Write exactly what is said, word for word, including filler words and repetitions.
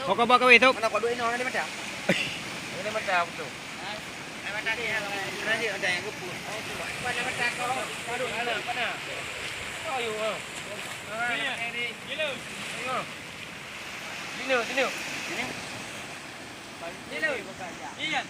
Kau kau buat kawin tu? Mana kau duit ni orang ni macam? Ini macam tu. Mana dia? Mana dia? Ada yang gepuk. Mana mata kau? Aduh, mana? Mana? Oh, you. Sini, sini. Sini, sini. Sini. Sini. Iya.